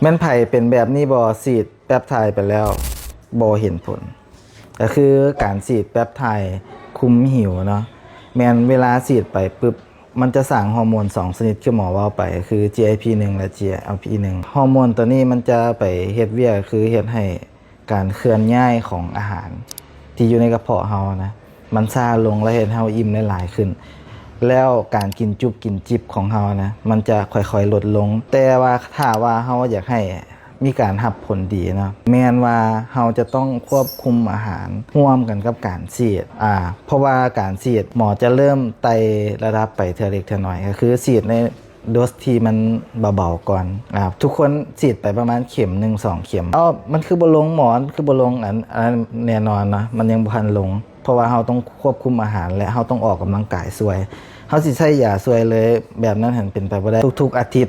ແມ່ນໃຜເປັນແບບນີ້ບໍ່? ສີດແປັບໄທໄປແລ້ວບໍ່ເຫັນຜົນ. ກໍຄືການສີດແປັບໄທຄຸມຫິວເນາະ ແມ່ນເວລາສີດໄປປຶບ ມັນຈະສ້າງຮໍໂມນສອງຊະນິດ ຄືໝໍເວົ້າໄປ ຄື GIP ໜຶ່ງ ແລະ GLP ໜຶ່ງ. ຮໍໂມນຕົວນີ້ມັນຈະໄປເຮັດວຽກ ຄືເຮັດໃຫ້ການເຄື່ອນຍ້າຍຂອງອາຫານທີ່ຢູ່ໃນກະເພາະເຮົານະ ມັນຊ້າລົງ ແລະ ເຮັດໃຫ້ເຮົາອີ່ມໄດ້ຫຼາຍຂຶ້ນ. ແລ້ວການກິນຈຸບກິນຈິບຂອງເຮົານະ ມັນຈະຄ່ອຍໆລົດລົງ. ແຕ່ວ່າຖ້າວ່າເຮົາຢາກໃຫ້ມີການຮັບຜົນດີເນາະ ແມ່ນວ່າເຮົາຈະຕ້ອງຄວບຄຸມອາຫານຮ່ວມກັນກັບການສີດ ອາ ເພາະວ່າການສີດ ໝໍຈະເລີ່ມໄຕ່ລະດັບໄປເທື່ອເລັກເທື່ອນ້ອຍ ກໍຄືສີດໃນໂດສທີ່ມັນເບົາໆກ່ອນ. ອາ ທຸກຄົນສີດໄປປະມານເຂັມໜຶ່ງສອງເຂັມ. ເອົ້າ ມັນຄືບໍ່ລົງໝໍ? ຄືບໍ່ລົງ? ອັນ ອັນນັ້ນແນ່ນອນເນາະ ມັນຍັງບໍ່ທັນລົງ ເພາະວ່າເຮົາຕ້ອງຄວບຄຸມອາຫານ ແລະ ເຮົາຕ້ອງອອກກຳລັງກາຍຊ່ວຍ. ເຮົາຊິໃຊ້ຢາຊ່ວຍເລີຍແບບນັ້ນຫັ້ນເປັນໄປບໍ່ໄດ້. ທຸກໆອາທິດ